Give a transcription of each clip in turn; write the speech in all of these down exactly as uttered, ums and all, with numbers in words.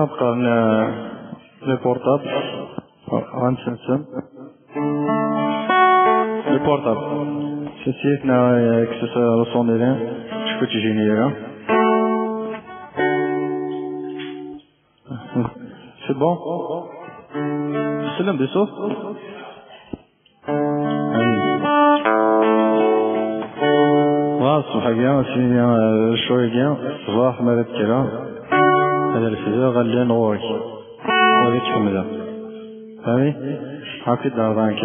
Ad qqaren, eh, les portables. Ɣansen-sen. Les portables. Sensiyet neɣ, eh, kkes-as le son-nni. Cku ttjini ara. C'est bon? Tsellam di ṣṣut? Wa ṣṣbeḥ-agi, sini, eh, cway-agi, ṣṣbeḥ mi ara d-kkreɣ, ad refdeɣ allen ɣur-k. Ad k-ḥemdeɣ. Fahmi? Ad k-id-ɛerḍeɣ nekk.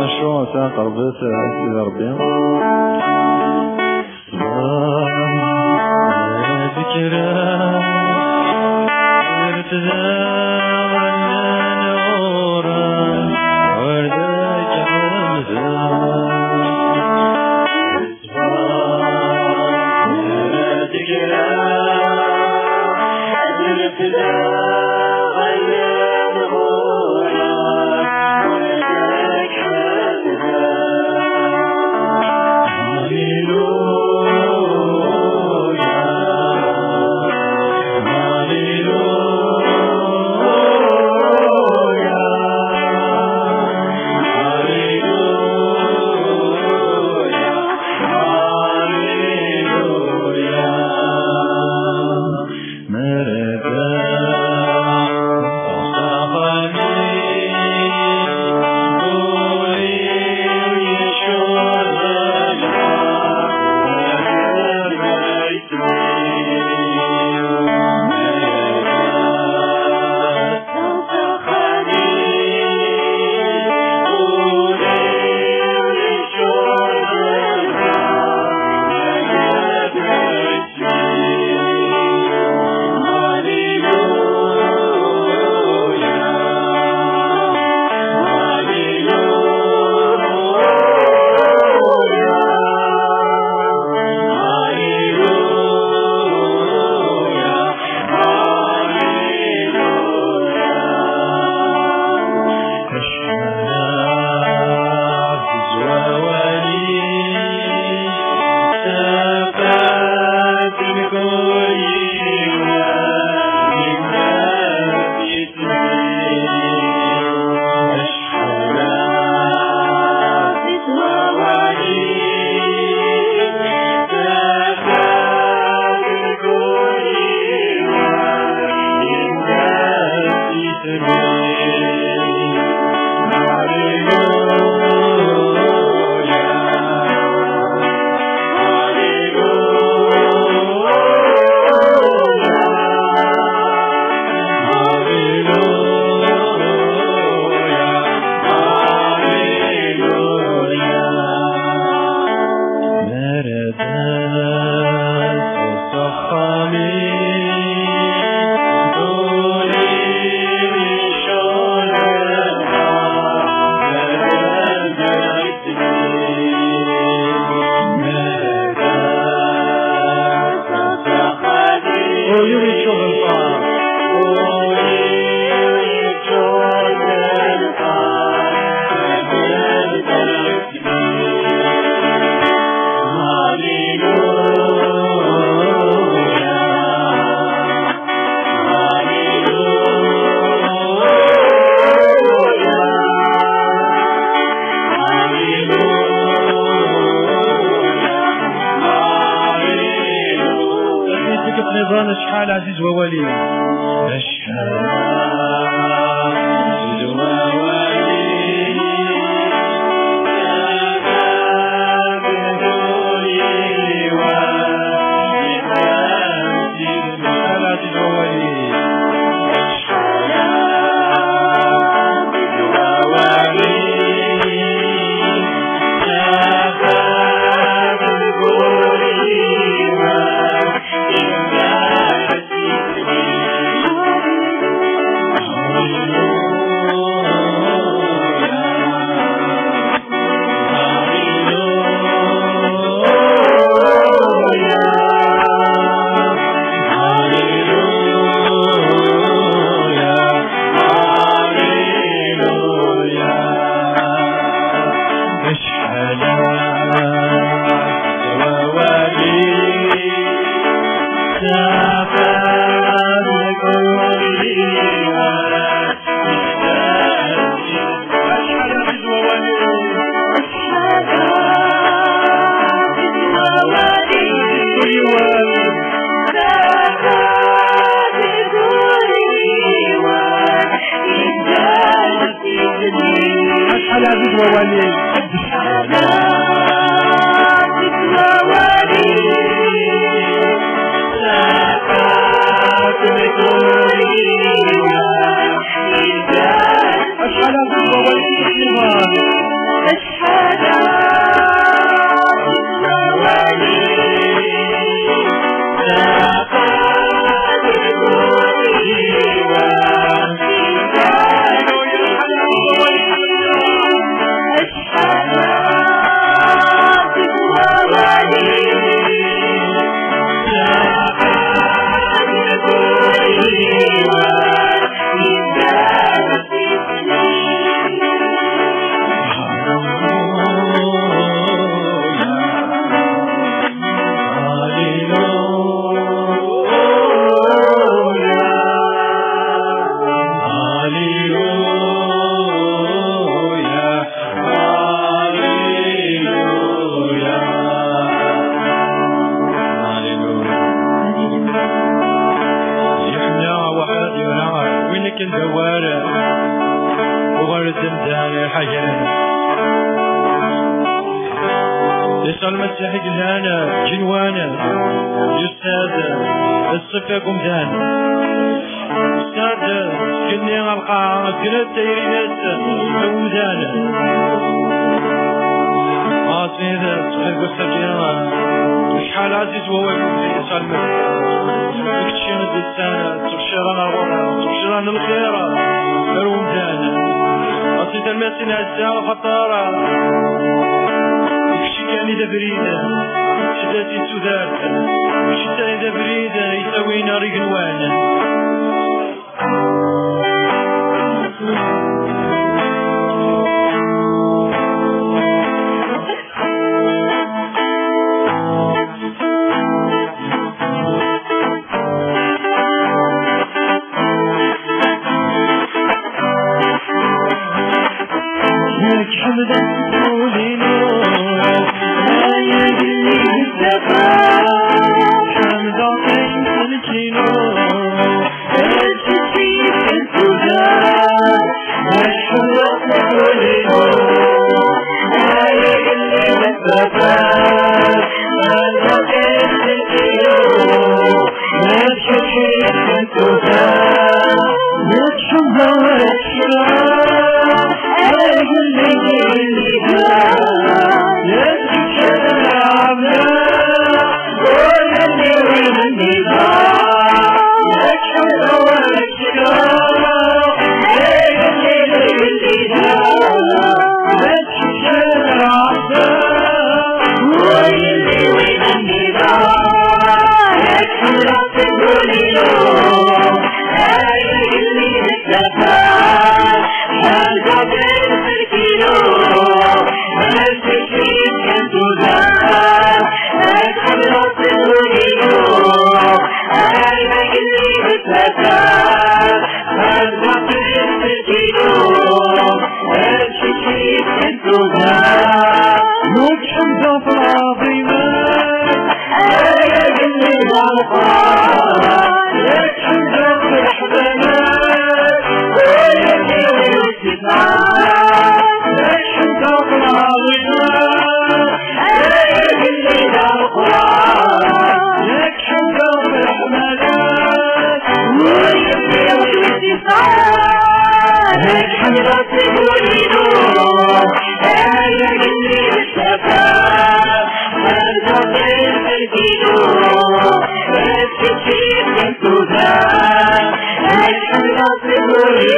Acu, atan qerrbet, eh, Sidi Ṛebbi. Acḥal ɛziz wawal-im. Acḥal ɛziz wawal-im. Acḥal ɛziz wawal-ik. Acḥal ɛziz wawal-ik. Yeḥna waḥed yura win akken d awal uɣer zemdan iḥagren. Isalmet i yellan ǧinwan, yusa-d ṣṣifa n umdan. Yusa-d sgenni ɣer lqaɛa, gret tayri-ines awdan. Aẓid ttxil wass-agi, acḥal ɛziz wawal-ik, isalmet. Kečči i d-yessan ttebcira n ṛṛuḥ, ttebcira n lxir ar umdan. Aẓid, tanemmirt i nɛezza, axaṭer kečči kan i d abrid, kečči d tudert, kečči kan i d abrid yettawin ar igenwan. Ḥemmleɣ ul-inu, ay agellid n tafat, ḥemmleɣ ayen s lkinu, ay kečč i d tudert, ḥemmleɣ ul-inu,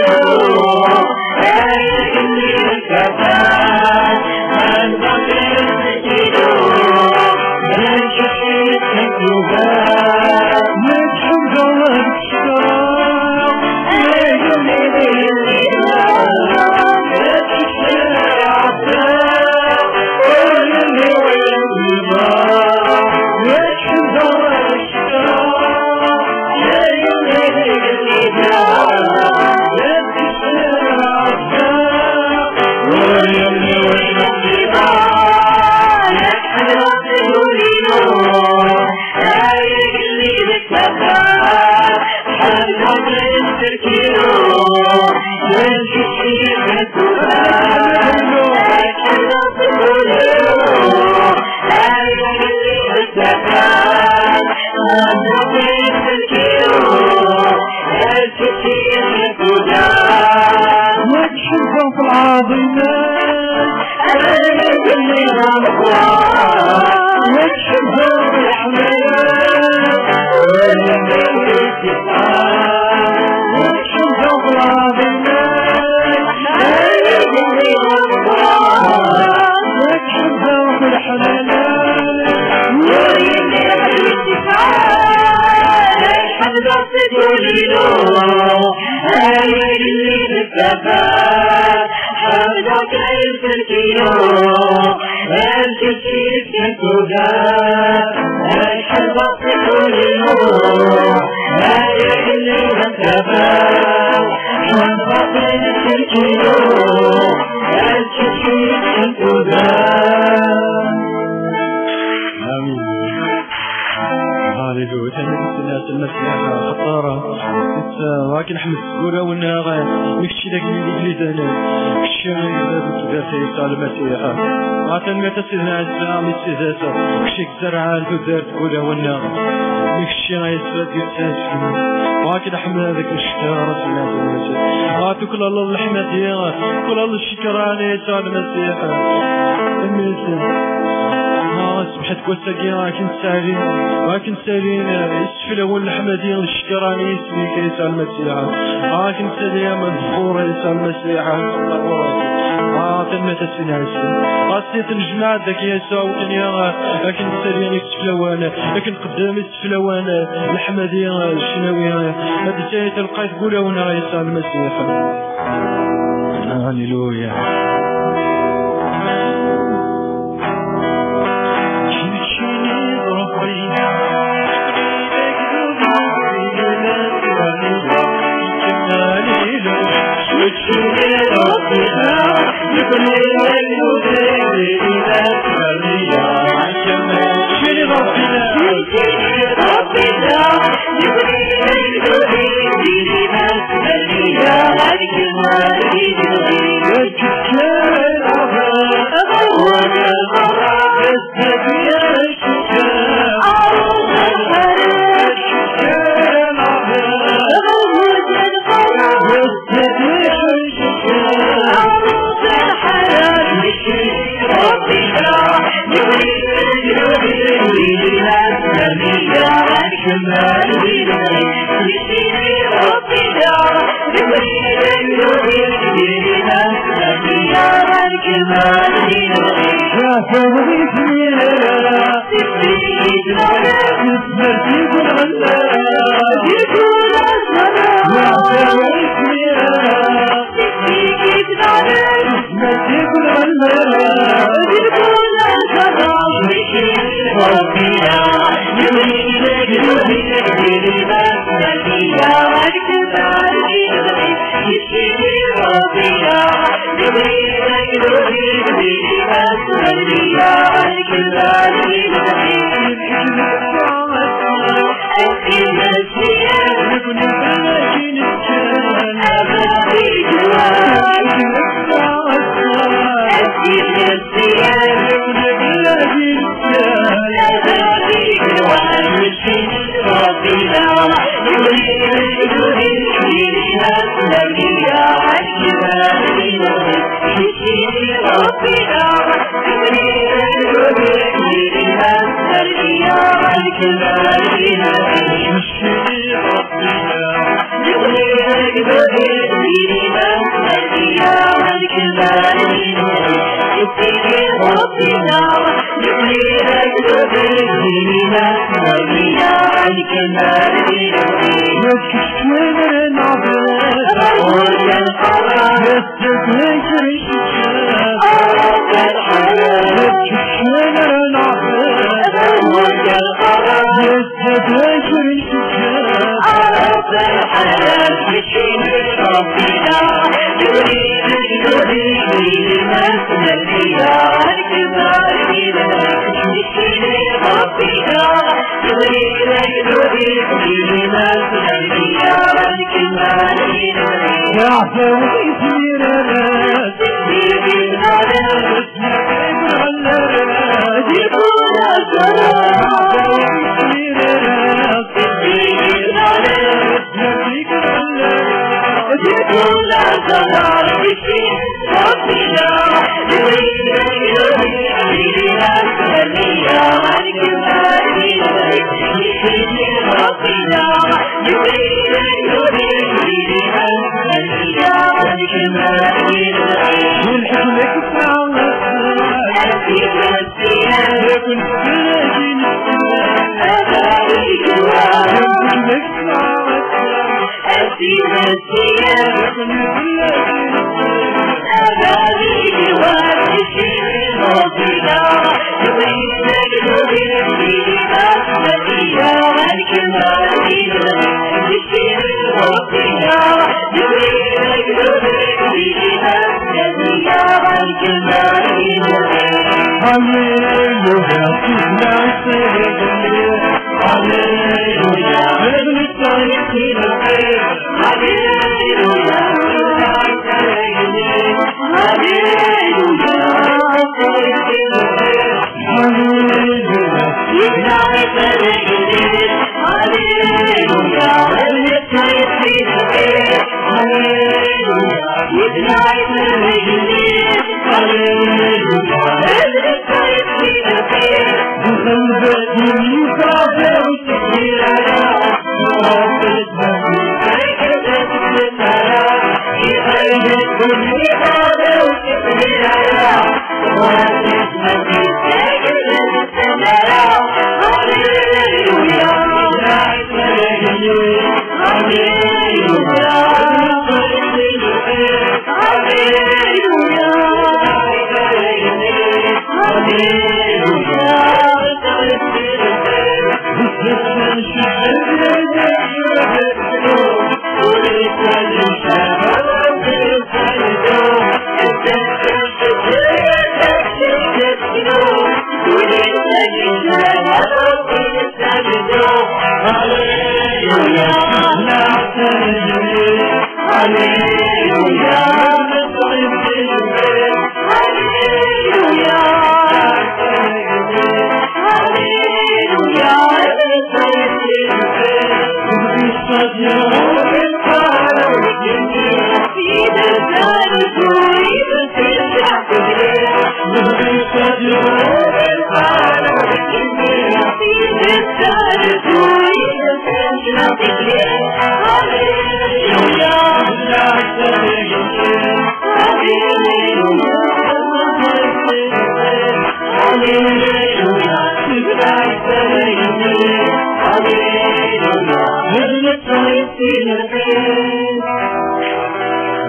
ay agellid n tafat, ḥemmleɣ ayen s lkinu, ay kečč i d tudert. العظيم. آمين. هاليلويا. ثاني سنة المسيح خطارة. راك نحمد ولا ونا. نكشي لك من الإنجليز أنا. كشي عن باب الدرس يسوع المسيح. عطينا تسلنا عزة من السيدات. كشي زرعان تدرت ولا ونا. نكشي عن يسوع الدرس. راك نحمد هذاك الشكر رسول الله صلى الله عليه وسلم. عطوك الله الحمد يا. كل الله الشكر على يسوع المسيح. المسيح. آه، سبحت كوساكي، راك نسالي، راك نسالي، آه، يسفل أول الحمد يا الشكر على يسوع المسيح. راك نسالي يا مذكور يسوع المسيح. آه، تم تسناسي. غاسيت الجماعة داك يسوع وكنيا، آه، راك نسالي يسفل أول، راك نقدم يسفل أول، آه، الحمد يا الشناوي، آه، هاد الجاية تلقى تقول أونا يسوع المسيح. هللويا.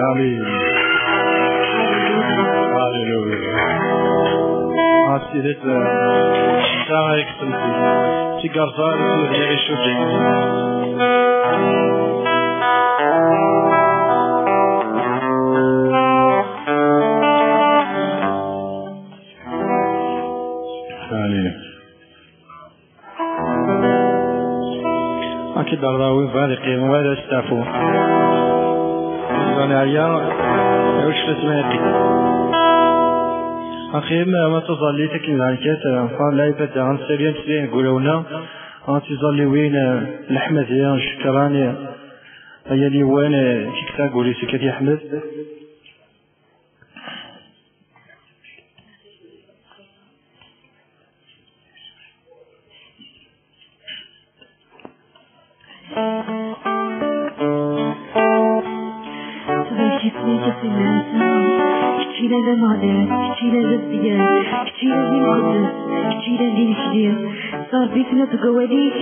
Amin. Aleluya. A Sidi, ta ay kksen tigerẓar i d-icucen. Amin. Ad k-id-rreɣ win bɣan iqqimen, wala asteɛfu. Bɣan ɛya, awic fas ma yeqqim. Axim, ma taẓallit akken d-nkat, ɣer lɛibada, ad nessali, ad nessali deg wulawen-a, ɣer tiẓalliwin, eh, leḥmadi, ncekran, eh, ay aliwan, eh, tikta n wul-is akka t-yeḥmed. Tabarek-ik, a Sidi Ɛisa, kečč i yellan d Ameɣlal, kečč i yellan d Azedgan, kečč i yellan d Imqeddes, kečč i yellan d Imekdi. S Ṛebbi tenniḍ deg wawal-ik,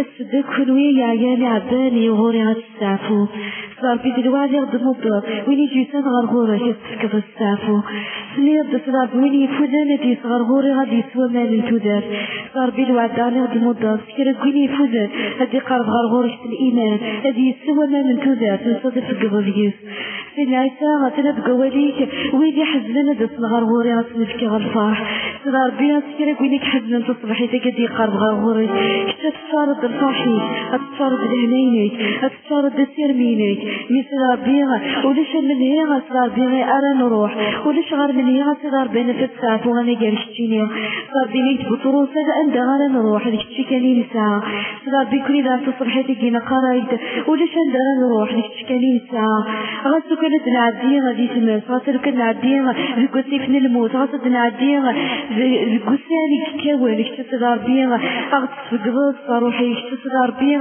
aset-d akk kunwi yeɛyan iɛebban i ɣur-i ad testeɛfu. S Ṛebbi d lweɛd i ɣ-d-tmuddeḍ, win i d-yusan ɣer ɣur-k ad s-tefkeḍ asteɛfu. Tenniḍ-d s Ṛebbi win yeffuden ad d-yes ɣer ɣur-i ad yeswa aman n tudert. S Ṛebbi lweɛd daɣen i ɣ-d-tmuddeḍ, s kra n win yeffuden ad d-iqerreb ɣer ɣur-k s liman, ad yessew aman n tudert, netta ad ifeggeḍ deg-s. Sidi Ɛisa, atan deg wawal-ik, wid iḥeznen ad d-asen ɣer ɣur-i ad sen-fkeɣ lferḥ. S Ṛebbi, s kra n win i iḥeznen taṣebḥit-agi ad d-yeqreb ɣer ɣur-i, kečč ad teččareḍ d lferḥ-ik, ad teččareḍ d lehna-inek, ad teččareḍ d asirem-inek. Mi s Ṛebbi, ulac amenhi s Ṛebbi ara nruḥ, ulac ɣer menhi s Ṛebbi ad naf ad testeɛfu anagar keččini. S Ṛebbi, nnig Buṭrus, ala anda ara nruḥ, d kečči kan i nesɛa. S Ṛebbi, nekkni daɣen taṣebḥit-agi neqqar-ak-d, ulac anda ara nruḥ, d kečči kan i nesɛa. Ɣas ur Kan ad nɛeddi di tmes, ɣas kan nɛeddi deg wasif n lmut, ɣas ad nɛeddi de-, deg ussan i yekkawen, kečč a Sidi Ṛebbi, a ɣ-tesfegdeḍ s ṛṛuḥ-ik, kečč a Sidi Ṛebbi,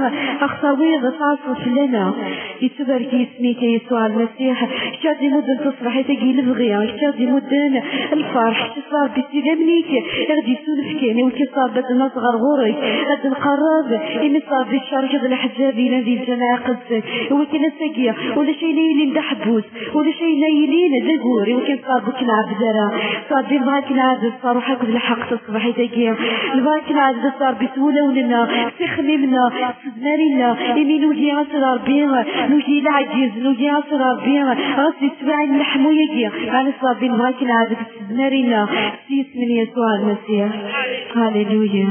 a ɣ-tawiḍ ad tɛaṣṣeḍ fell-aneɣ. Yettbarek yisem-ik a Yasuɛ Lmasiḥ, kečč a ɣ-d-imudden taṣebḥit-agi lebɣi, kečč a ɣ-d-imudden lferḥ, kečč a Sidi Ṛebbi s idammen-ik i ɣ-d-yessunefken, i wakken a Sidi Ṛebbi ad d-naẓ ɣer ɣur-k, ad d-nqerreb, imi a Sidi Ṛebbi tcerkeḍ leḥzab yellan di lǧameɛ iqedsen, i wakken ass-agi ulac ayen yellan d aḥebbus. Ulac ayen ay yilin d agur i wakken a Sidi Ṛebbi ur k-nɛebbed ara. A Sidi Ṛebbi, nebɣa ad k-nɛebbed s ṛṛuḥ akked lḥeqq taṣebḥit-agi. Nebɣa ad k-nɛebbed a Sidi Ṛebbi s wulawen-nneɣ, s ixemmimen-nneɣ, s tezmarin-nneɣ, imi nugi a Sidi Ṛebbi, nugi leɛǧiz, nugi a Sidi Ṛebbi, ɣas d ttbiɛin n leḥmu-agi. Meɛna a Sidi Ṛebbi, nebɣa ad k-nɛebbed s tezmarin-nneɣ, s yisem n Yasuɛ Lmasiḥ. Halleluya.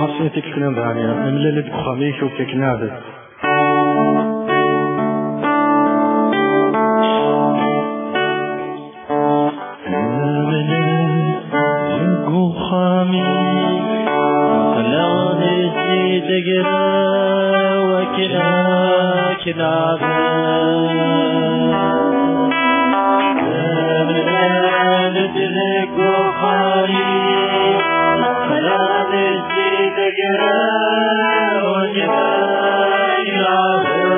Ɣas ma tikkelt-nniḍen, nemlal-d deg uxxam-ik, ur k-neɛbed. Deg uxxam-ik, aql-aɣ nezzi-d agraw akken ad k-neɛbed. Temlal-d deg uxxam-ik, aql-aɣ nezzi-d agraw akken ad k-neɛbed.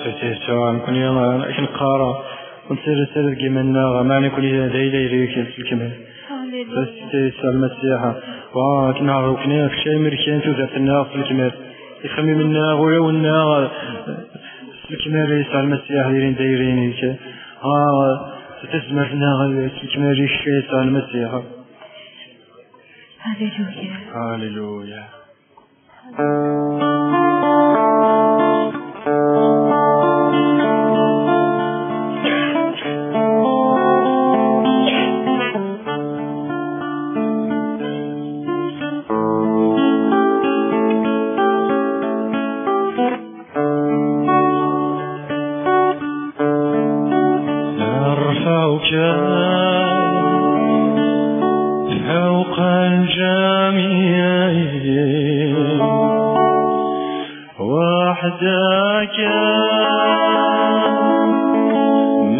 Sɛiseɛ, nekkni, eh, akken qqareɣ, ur nettali ara deg yiman-nneɣ, meɛna nekkni d ayla-inek s lekmal. Haleluya. Sɛiseɛ Lmasiḥ, wa, akken neɛreḍ nekkni, kečč ay melken tudert-nneɣ s lekmal. Ixemmimen-nneɣ, ulawen-nneɣ, eh, s lekmal, Sɛiseɛ Lmasiḥ, d irin d ayla-inek. Ah, tazmert-nneɣ, eh, s lekmal-ik, Sɛiseɛ Lmasiḥ. Haleluya. Haleluya. نرفعك فوق الجميع، وحدك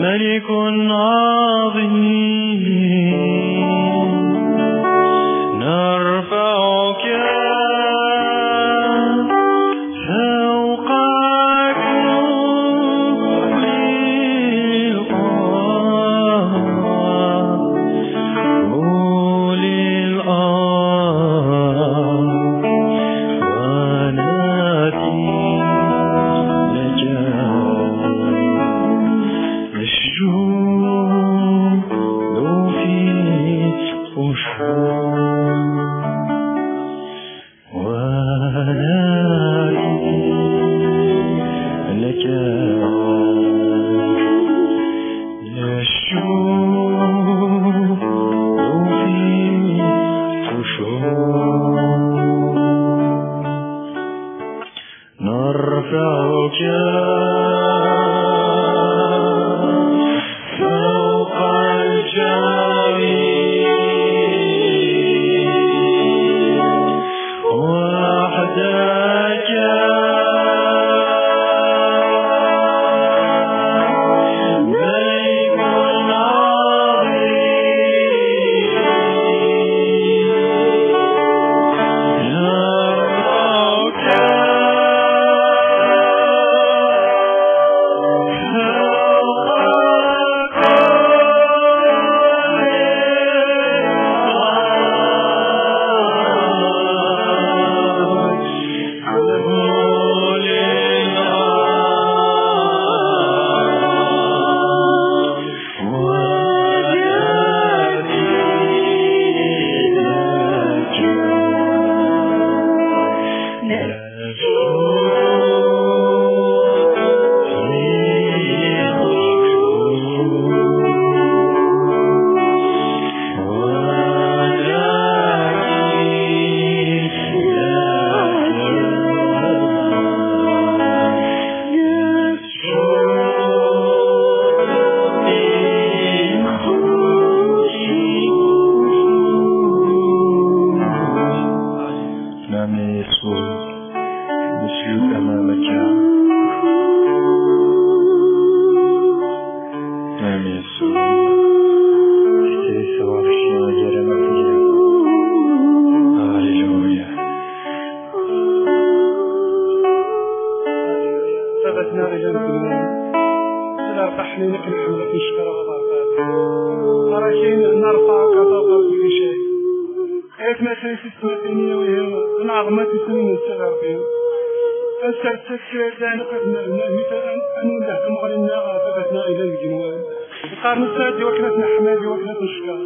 ملك عظيم، نرفعك فوق كل الأرض. كل الأرض ونأتي لك نسجد في خشوع. ونادي لك يسوع في خشوع. نرفعك فوق الجميع وحدك ملك عظيم. نعم يا يسوع، نسجد أمامك. نعم يا يسوع، تستاهل ثواب الشيء جل مجده. هللويا. Baba-tneɣ yellan deg lemlak, s lferḥ-nni nekk nḥemmel ad k-neckeṛ a Baba. Ara k-in-, nerfeɛ-k a Baba kulli cay. Aytmaten-is, tiyessetmatin-iw, ihi, nɛeḍem ad tissin n Sidi Ṛebbi. Ad nserset kra yellan akk ad n-, n-, ad nwelleh tamuɣli-nneɣ ɣer Baba-tneɣ yellan deg igenwan. Nqar nettɛeddi i wakken ad t-neḥmed, i wakken ad t-neckeṛ.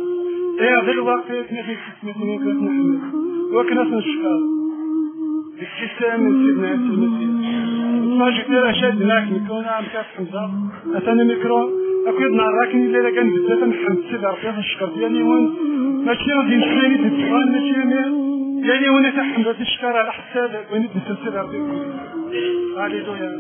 Ihi, d lweqt aytmaten-is, tiyessetmatin-iw, i wakken ad t-neḥmed, i wakken ad t-neckeṛ. Deg isem n Sidna Ɛisa Lmasiḥ. Ur ttṛaǧu ara acu ad d-nini, nekk ur nɛam kra ad ḥemdeɣ. Atan imikru, akked neɛreḍ akken yella lagan bezzaf ad nḥemd Sidi Ṛebbi, ad neckeṛ yal yiwen. Mačči d imeslayen i d-yettban, mačči d yal yiwen i t-iḥemd, ad t-ickeṛ ɛla ḥsab win i d-isel Sidi Ṛebbi. Alléluia.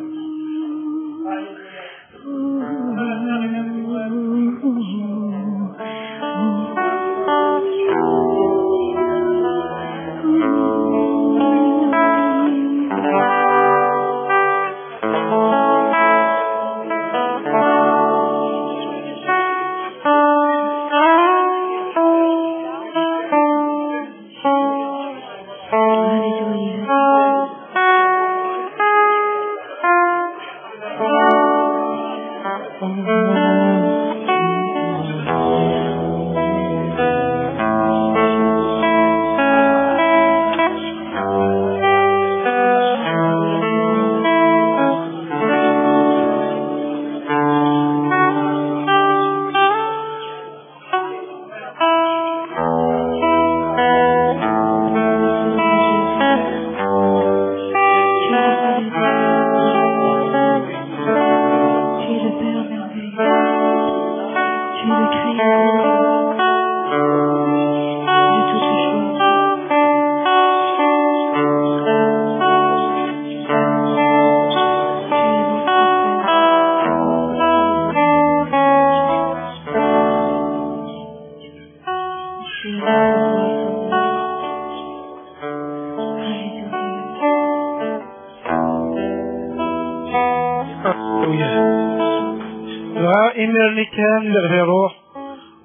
Dɣa imir-nni kan lliɣ di ṛṛuḥ,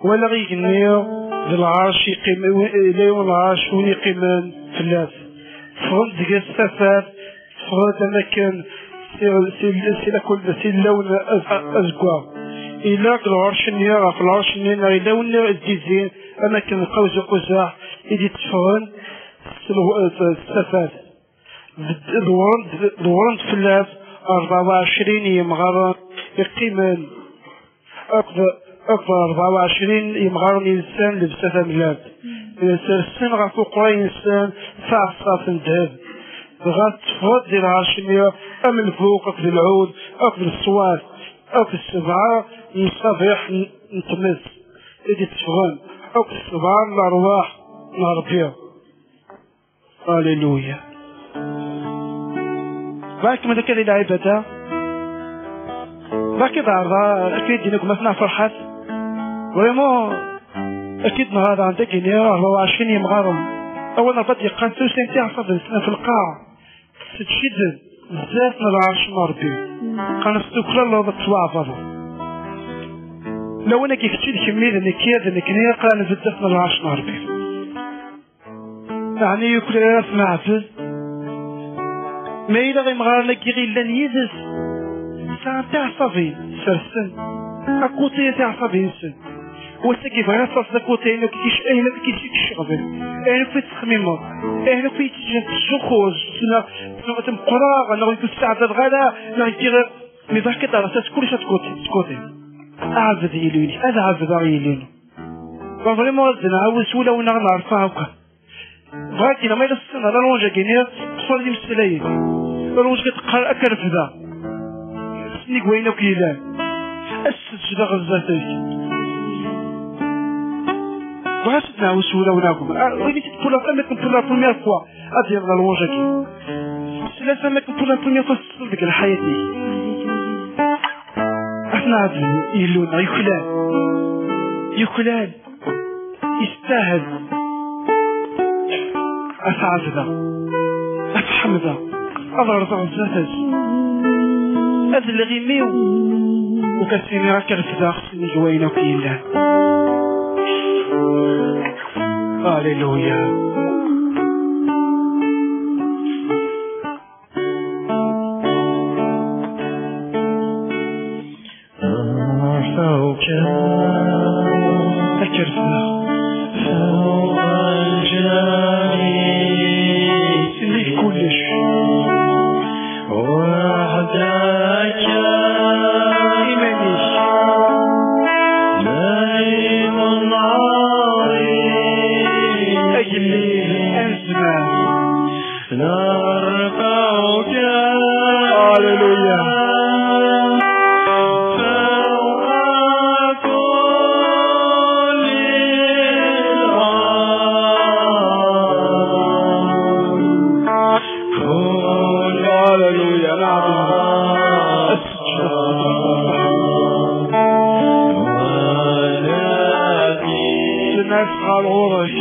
walaɣ igenni d lɛerc yeqqim, yella yiwen lɛerc win yeqqimen fell-as. Ffɣen-d deg-s tafat, ffɣen-d am akken si, si, si lakul, si lawn az-, azeggaɣ. Yella deg lɛerc-nni, ɣef lɛerc-nni, neɣ yella win zzizin, am akken lqawz uquzaḥ i d-itteffɣen s lw-, s, s tafat. Dewren-d, dewren-d fell-as rebɛa u ɛecrin yemɣaren yeqqimen akked, akked rebɛa u ɛecrin yemɣaren yelsan llebsa tamellalt. Sersen ɣef uqerray-nsen taɛeṣṣabt n ddheb. Dɣa teffeɣ-d di lɛerc-nni am lbuq akked lɛud akked leṣwat akked sebɛa n ṣṣabiḥ n, n tmes i d-itteffɣen akked sebɛa n lerwaḥ n Ṛebbi. Alléluia. Bɣiɣ-kem ad akka di lɛibada. Bɣiɣ ad ɛerḍeɣ akka i d-yenna gma-tneɣ Ferḥat. Vraiment, akka i d-nɣaḍ ɛend agini rebɛa u ɛecrin yemɣaren. Awal n Ṛebbi ad yeqqar tusa-n tiɛṣabt-nsen ɣef lqaɛa. Tettcidden zdat n lɛerc n Ṛebbi. Qqaren-as tuklaleḍ ad tettwaɛebdeḍ. Lawan-agi kečči d kemmi d nekki d nekkni qqaren zdat n lɛerc n Ṛebbi. Ɛni yuklal ara ad t-neɛbed? Ma yella imɣaren-agi i yellan yid-s, sɛan tiɛṣabin, sersen. Akuti tiɛṣabin-nsen. Wass-agi bɣiɣ ad taseḍ akuti ayen akk i k-ic-, ayen akk i k-iceɣben. Ayen akk i tettxemmimeḍ. Ayen akk i k-iǧǧan tettzuxxuḍ. Neɣ, neɣ temqereɣ, neɣ ur k-sseɛdadeɣ ara, neɣ giɣ, mi bɣiɣ ad taseḍ kullec ad tkuti, tkuti. Ɛbed Illu-inek, ad ɛebdeɣ Illu-inu. Vraiment ad nɛawez ulawen-nneɣ nerfa akk. Bɣiɣ ad k-iniɣ ma yella tessneḍ lalonj-agi-nni, ṭṭef ur d imeslayen. Lalonj-agi teqqar ad k-refdeɣ. Sennig wayen akk yellan. Ad sseǧǧdeɣ zdat-k. Bɣiɣ ad nɛawez ulawen akk. Ah, win i t-id-pula, am akken pula la première fois, ad d-yerr lalonj-agi. Tesla-s am akken pula la première fois teṣṣel deg lḥayat-ik. Ad t-neɛbed Illu-nneɣ, yuklal. Yuklal. Yestahel. Ad t-ɛebdeɣ. Ad t-ḥemdeɣ. Ad rẓeɣ zdat-s. Ad lliɣ imi-w. Ur k-as-iniɣ ad k-refdeɣ sennig wayen akk yellan. Alléluia. Ad k-refdeɣ. Sennig kullec. Iman-ik. Agellid, anezmar. Alléluia. Alléluia. Tenna-as ɣer ɣur-k.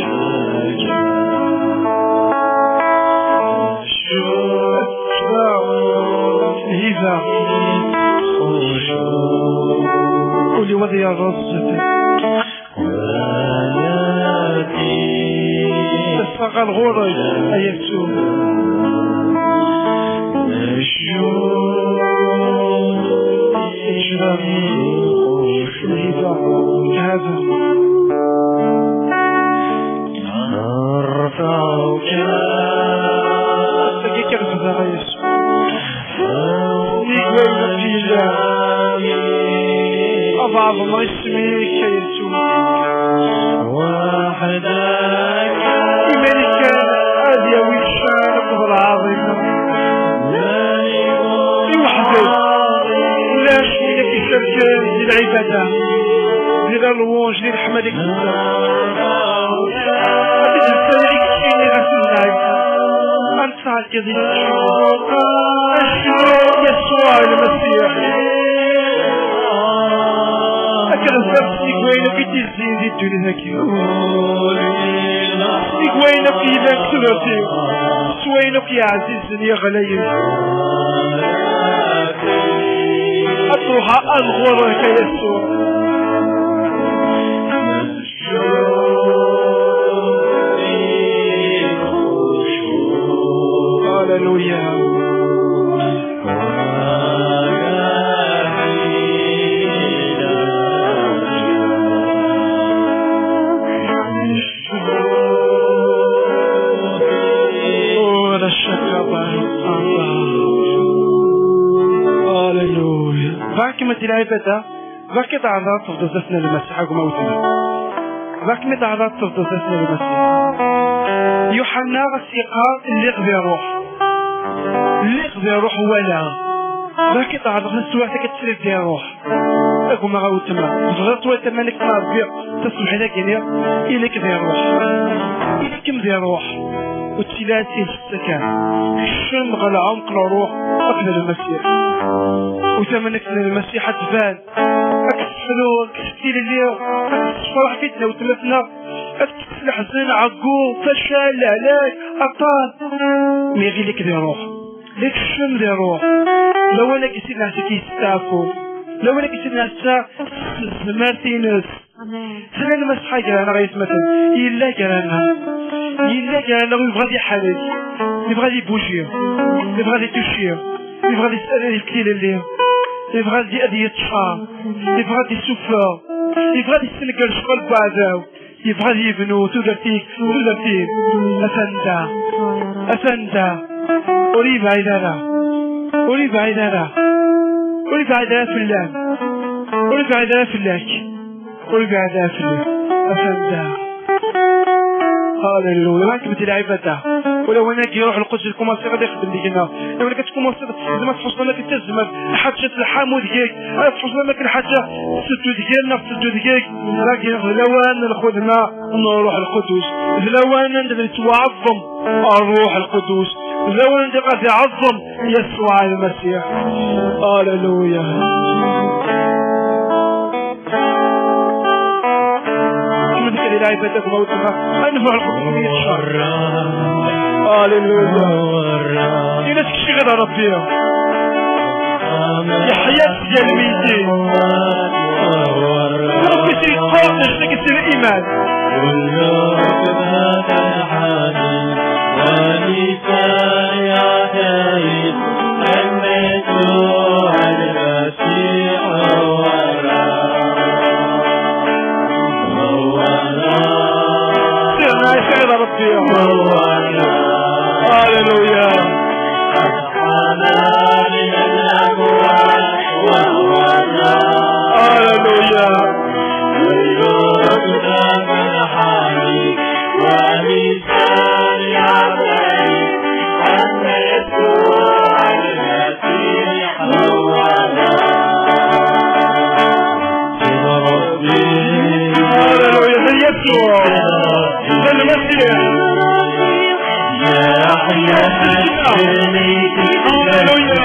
Lhiba. Ul-iw ad yerreẓ. Ass-a ɣer ɣur-k, ay Yasuɛ. الهبة، الهبة. نرفعك. Akken i k-refdeɣ a Yesu. Nnig wayen akk yellan. Ad ɛeḍmeɣ isem-ik a Yesu. Iman-ik kan ad yawi ccan akked lɛaḍima. I weḥd-k. Ulac win i k-icerken di lɛibada, di la louange, di leḥmadi. Ad d-nessali i keččini ɣef nnay. Ad nettɛeggiḍ i keččini. Ad necnu Yasuɛ Lmasiḥ. Ad k-ɣefreɣ seg wayen akk i d-izzin di ddunit-agi. Seg wayen akk yellan deg tudert-iw. S wayen akk yeɛzizen yeɣlayen. Ad truḥeɣ ar ɣur-k a Yasuɛ. Aleluya. Aleluya. Bɣiɣ kem ad d-lɛibada. Bɣiɣ ad ɛerḍeɣ ad tebduḍ asna Lmasiḥ, a gma wetma. Bɣiɣ ad ɛerḍeɣ ad tebduḍ asna Lmasiḥ. Yuḥenna ɣas yeqqar: "Lliɣ di ṛṛuḥ. Lliɣ di ṛṛuḥ wala." Bɣiɣ ad ɛerḍeɣ taswiɛt-agi ad tesliḍ di ṛṛuḥ. A gma a wetma, tebɣiḍ tura tama-nnek n Ṛebbi taṣebḥit-agi-nni, ili-k di ṛṛuḥ. Ili-kem di ṛṛuḥ. Ur ttili ara s lǧetta kan. Kcem ɣer lɛumq n ṛṛuḥ akked Lmasiḥ. U tama-nnek n Lmasiḥ ad tban. Ad k-tefru, ad k-testilelli, ad k-tessefraḥ fitna u tmetna, ad k-tekkes leḥzen, ɛeggu, facal, lehlak, aṭṭan. Mi ɣilek di ṛṛuḥ, la kcem di ṛṛuḥ. Lawan-agi Sidna Ɛisa k-yesteɛfu. Lawan-agi Sidna Ɛisa s tezmert-ines. Amen. Tella lmasḥa gar-aneɣ, ay atmaten. Yella gar-aneɣ. Yella gar-aneɣ yebɣa ad iḥerrek. Yebɣa ad ibuji. Yebɣa ad ituci. Yebɣa ad is-, ad yefk tilelli. Yebɣa ad, ad yettṣar. Yebɣa ad isuffeɣ. Yebɣa ad yessenger ccɣel n uɛdaw. Yebɣa ad yebnu tudert-ik, tudert-im. Atan da. Atan da. Ur yebɛid ara. Ur yebɛid ara. Ur yebɛid ara fell-am. Ur yebɛid ara fell-ak. Ur yebɛid ara fell-ak. Atan da. Aleluya. Ɣer-k bdi lɛibada. Ula win-agi Ṛuḥ Lqudus ad ikumaṣi ad ixeddem deg-neɣ. Ula win-agi ad tkumaṣiḍ, zma tḥuṣṣeḍ amek d tazmert, lḥaǧa telḥamu deg-k. Ad tḥuṣṣeḍ amek lḥaǧa tetteddu deg-m neɣ tetteddu deg-k. Dagi d lawan n lxedma n Ṛuḥ Lqudus. D lawan anda d nettwaɛeḍḍem Ṛuḥ Lqudus. D lawan anda ad iɛeẓẓem Yasuɛ Lmasiḥ. Aleluya. Kemmlet di lɛibada-nwen a weltma. Ad nefɛel Lqudus-nni yettcab. Aleluya. Ini-as kečči ɣer Ṛebbi. Yeḥya-d seg lmeyytin. Ṛebbi yeqqar d acu-agi s liman. Sirna, sirna Ṛebbi. Aleluya. Aleluya. Aleluya, d Yasuɛ. D Lmasiḥ. Aleluya.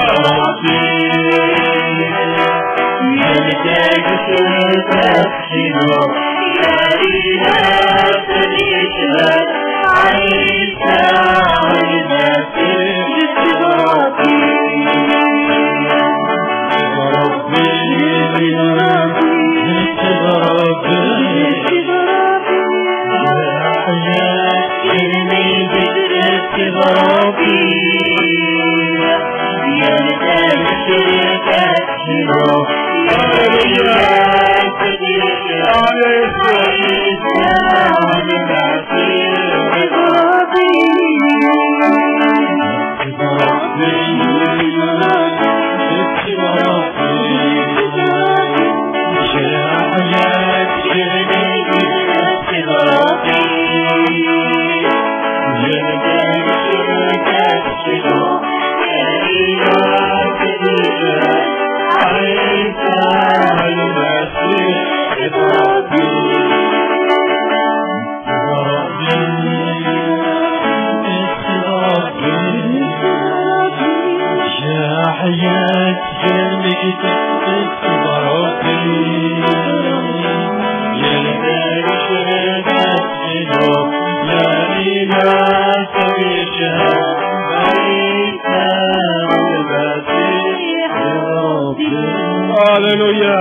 Aleluya.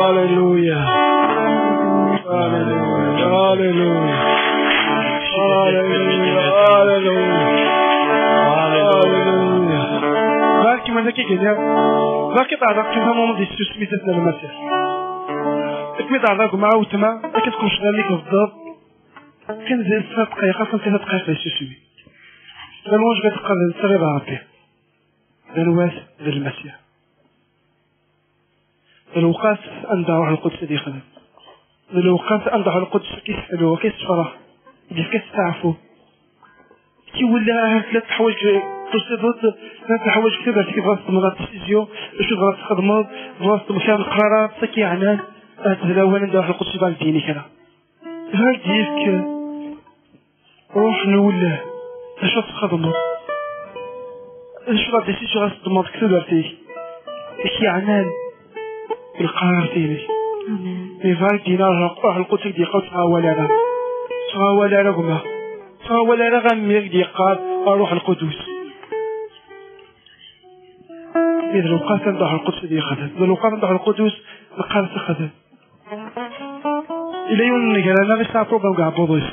Aleluya. Aleluya. Aleluya. Aleluya. Aleluya. Aleluya. Barek ma dak i yella. Barek i teɛreq kan tamumd yessusmi zdat n Lmasiḥ. Akken i teɛreq gma weltma, akken tqemceḍ allen-ik tebddeḍ. Kan d tlata dqayeq, akken tlata dqayeq d yessusmi. Lwanǧ ad teqqar d netta ɣer Ṛebbi. D anwa-t? D Lmasiḥ. D lewqat anda Ṛuḥ Lqudus ad yexdem. D lewqat anda Ṛuḥ Lqudus ad k-yessefru, ad k-yessefreḥ, ad yefk asteɛfu. Kiwella ahat llant teḥwaǧ tusiḍ-d, llant teḥwaǧ kra, tebɣa txedmeḍ la décision, acu tebɣa txedmeḍ, tebɣa txedmeḍ kra n leqrarat, s akka yeɛnan, ahat d lawan anda Ṛuḥ Lqudus yebɣa ad d-yini kra. Yebɣa ad d-yefk Ruḥ n uwelleh, d acu ad txedmeḍ? D acu la décision ad teddmeḍ deg tudert-ik? Ak yeɛnan lqarar-inek. Amen. Iban-d dinna Ruḥ Lqudus i k-d-yeqqar ur ttɣawal ara. Ur ttɣawal ara gma. Ur ttɣawal ara a mmi i k-d-yeqqar Ruḥ Lqudus. I d lewqat anda Ruḥ Lqudus ad yexdem. D lewqat anda Ruḥ Lqudus neqqar texdem. Ila yiwen n grannaɣ yesɛa problème deg uɛebbuḍ-is.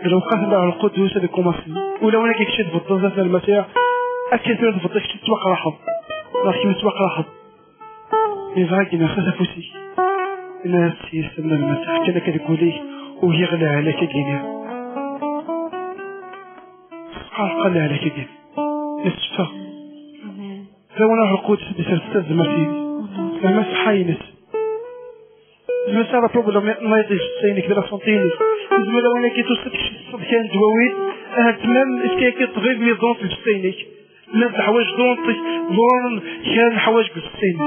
D lewqat n Ruḥ Lqudus ad ikumaṣi. Ula win akka kečč tbeddeḍ zdat n Lmasiḥ, akka tura tbeddeḍ kečč tettwaqraḥeḍ. Neɣ kemm tettwaqraḥeḍ. Yebɣa ad k-d-yerfed afus-ik. Yenna-as s yisem n Lmasiḥ, kan akka deg wul-ik, ugiɣ lehlak-agi-nni. Sqerq lehlak-agi. Netteffeɣ. Amen. D lawan Ruḥ Lqudus i d-isers tazmert-ik. Amen. Yerna ṣṣeḥḥa-ines. Tezmer tesɛiḍ apṛublum n wayeḍ iǧessayen-ik d la santé-inek. Tezmer lawan-agi tusiḍ kečč tesseḍ kra n ddwawi, ahat tmam iska-yak ṭṭbib mi ḍurrent lǧessa-inek. Llant leḥwayeǧ ḍurrent-k, ḍurren kra n leḥwayeǧ deg lǧessa-inek.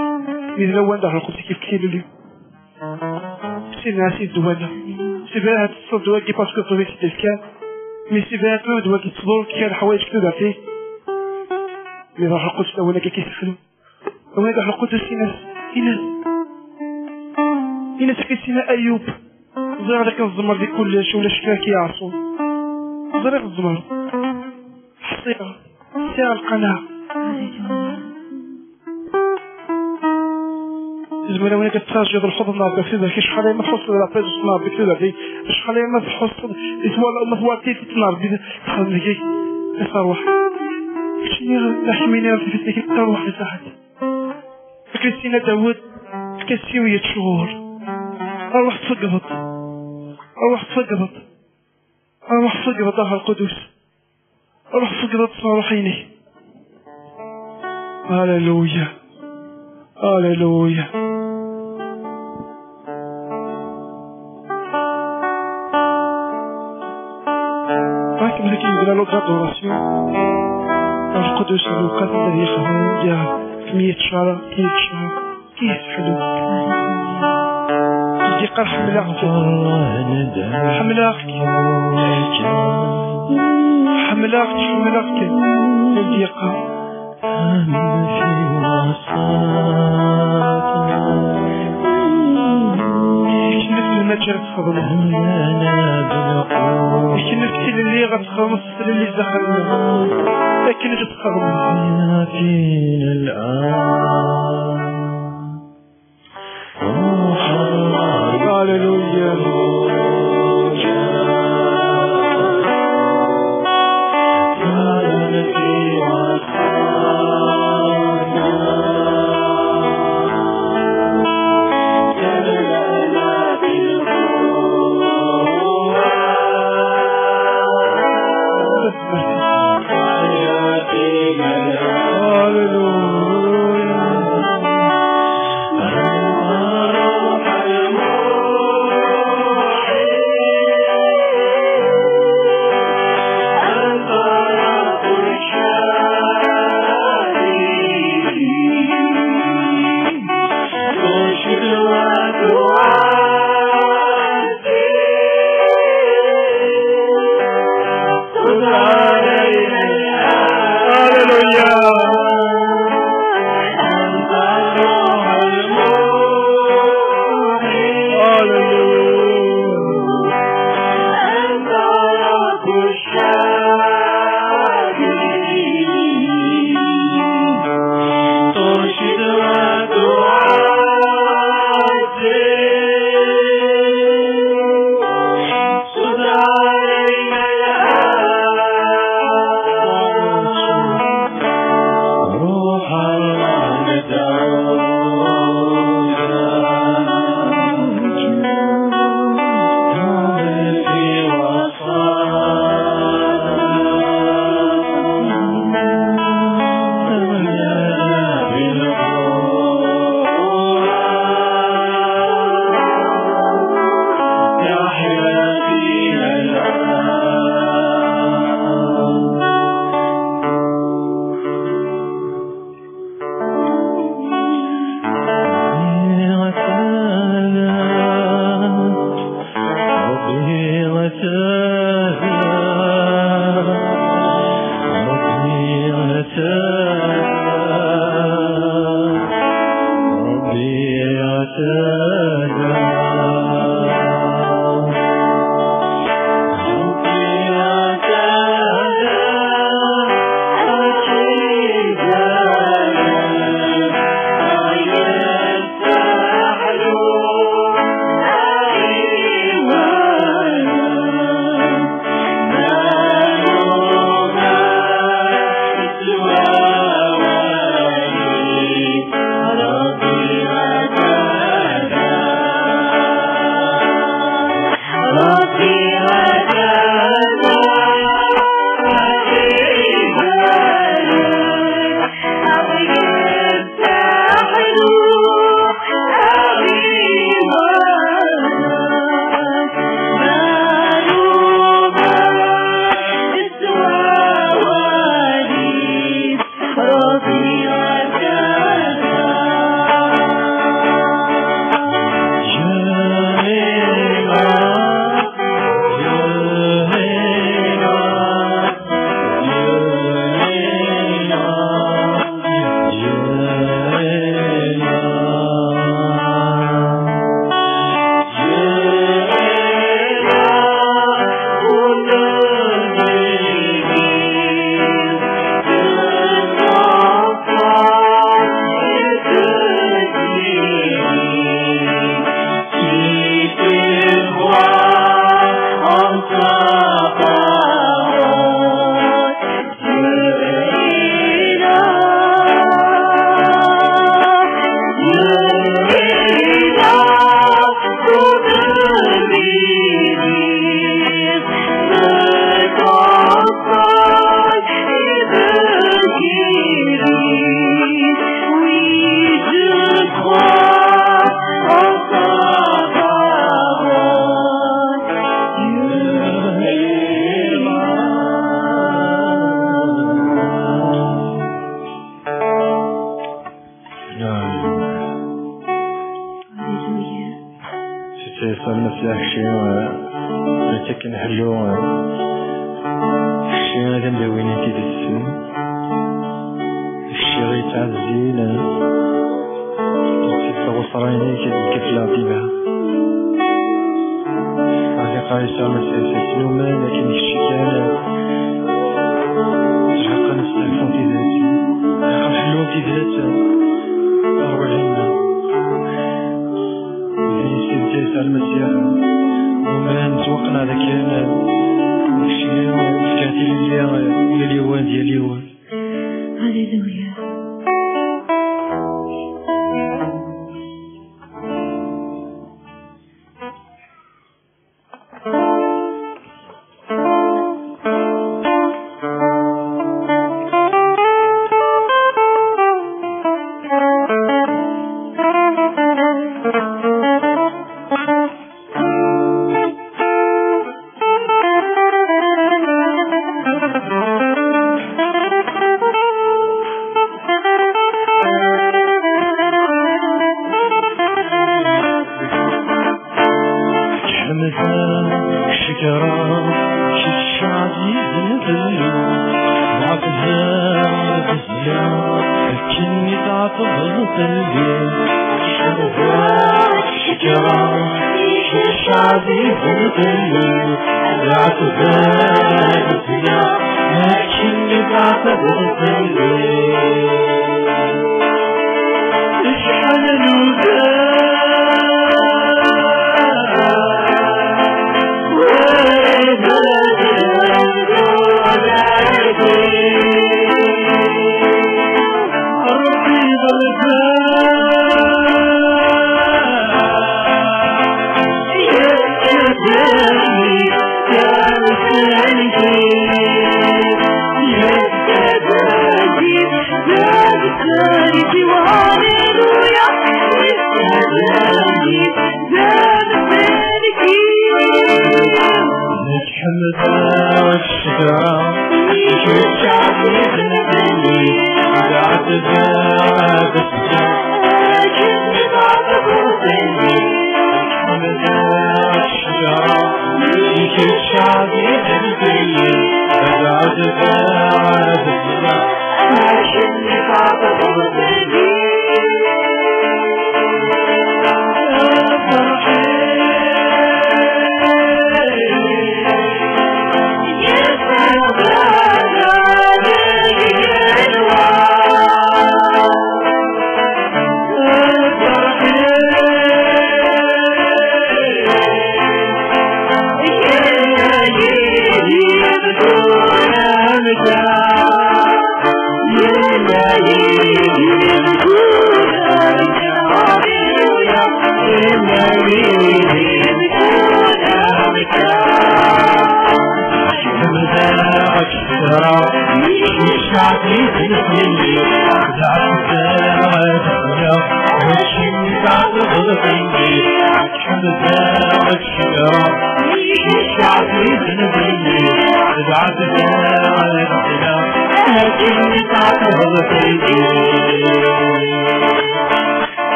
Mi d lawan d Ruḥ Lqudus i k-yefk tilelli. Sidi, ɛass-iyi ddwa-nni. Sidi, ahat tesseḍ ddwa-agi parce que ṭṭbib i k-t-id-yefkan. Mi sidi, ahat ma d ddwa-agi tettḍurr-k kra n leḥwayeǧ deg tudert-ik. Mi d Ruḥ Lqudus lawan-agi i k-isefru. Awal Ruḥ Lqudus, ini-as, ini-as, ini-as, a Sina Ayub, ẓriɣ dakken tzemreḍ di kullec, ulac kra k-yeɛṣun. Ẓriɣ tzemreḍ. Ḥṣiɣ, sɛiɣ lqanaɛ. Tezmer a win akka tettṛaǧuḍ lḥuḍ n Ṛebbi ɣef tudert-ik, acḥal ay ma tḥusseḍ la présence n Ṛebbi deg tudert-ik, acḥal ay ma tḥusseḍ i twal-, ma twalaḍ tiyita n Ṛebbi txeddem deg-k, a ṛwaḥ. Keččini d aḥmini ɣef tfitna-k, a ṛwaḥ di saɛet. Akken Sidna Dawed, efk-as yiwet ccɣel. Ṛwaḥ tṣeggdeḍ. Ṛwaḥ tṣeggdeḍ. Ṛwaḥ tṣeggdeḍ, a Ruḥ Lqudus. Ṛwaḥ tṣeggdeḍ s ṛṛuḥ-inek. Aleluya. Aleluya. Ɣakem d akken yebda l'ordre d'adoration. Lqudus d lewqat ad yexdem, ya, kem yettcaraɛ, kem yettcaraɛ, kem yesseḥlu. Yeqqar ḥemmleɣ-k. Ḥemmleɣ-k. Ḥemmleɣ-k, ḥemmleɣ-k. Yeqqar. Kemmlet lmaǧal txedmeḍ. Kemmlet tilelli ad txedmeḍ s tlelli daxel. Akken i txedmeḍ. Aleluya. Alléluia. Sidi Ɛisa Lmasiḥ, kečči, eh, ad tt-akken ḥellu, eh, kečči ad am-d-awin i tidet-nsen. Kečči i yettɛezzin, eh, s tɣesra-inek deg lɛeqida. Ɣer iqaɛi sɛan asasas numan akken kečči kan. Ilaq ad nesteɛfu tidret. Ilaq ad nḥellu tidret. Rwaḥ-nneɣ. Di Sidi Ɛisa Lmasiḥ. Numan, nettwaqneɛ dakken kečči tefka tilelli i yal yiwen d yal yiwen. Alléluia. Ḥemdeɣ, cekreɣ, kečč ɛzizen fell-i. Ɛebdeɣ, ɛebdeɣ, akken i tɛeṭṭbeḍ fell-i. Ḥemdeɣ, cekreɣ, kečč ɛzizen fell-i. Ɛebdeɣ, ɛebdeɣ, akken i tɛeṭṭbeḍ fell-i. Acḥal nuda.